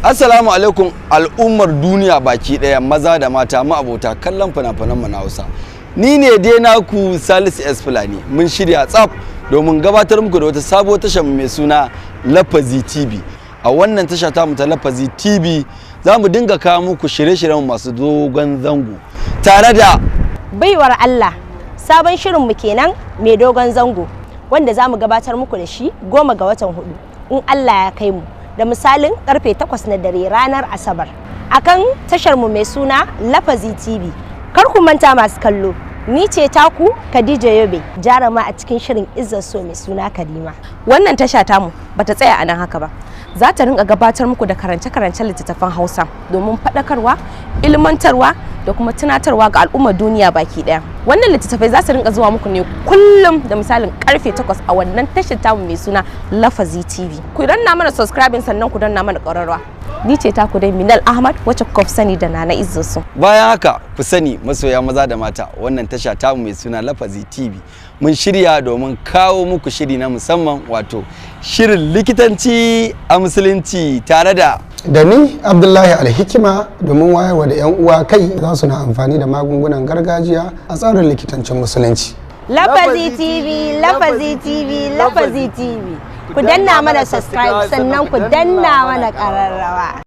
Assalamu alaikum al'ummar duniya baki daya, maza da mata, ma'abota kallon fina-finan mu na Hausa. Ni ne dai naku Salisu S Fulani. Mun shirya tsaf domin gabatar muku da wata sabuwar tashar mai suna Lafazi TV. A wannan tasha ta mu ta Lafazi TV za mu dinga kawo muku shirye-shiryen masu dogon zango tare da Baiwar Allah. Sabon shirinmu kenan mai dogon zango wanda za mu gabatar muku da shi 10 ga watan 4 in Allah ya kai mu, da misalin karfe 8 na dare ranar Asabar, akan tashar mu mai suna Lafazi TV. Kar ku manta masu kallo, ni ce taku Khadija Yobe, jarama a cikin shirin Izzar So mai suna Karima. Wannan tasha tamu bata tsaya a nan haka ba. Za ta rinka gabatar muku da karance-karancen littattafan Hausa domin faɗakarwa, ilmantarwa da kuma tunatarwa ga al'ummar duniya baki ɗaya. Wannan littattafai za su rinka zuwa muku ne kullum da misalin karfe 8 a wannan tashar tamu mai suna Lafazi TV. Ku danna mana subscribing, sannan ku danna mana ƙararrawa. Ni ce taku dai Minal Ahmad, wacce kuka fi sani da Nana Izzusu. Bayan haka, ku sani masoya maza da mata, wannan tasha tamu mai suna Lafazi TV mun shirya domin kawo muku shiri na musamman, wato shirin likitanci a musulunci, tare da da ni Abdullahi Alhikima, domin wayarwa da 'yan uwa kai za su na amfani da magungunan gargajiya a tsarin likitancin musulunci. Lafazi TV, Lafazi TV, Lafazi TV. Ku danna mana subscribe, sannan ku danna mana ƙararrawa.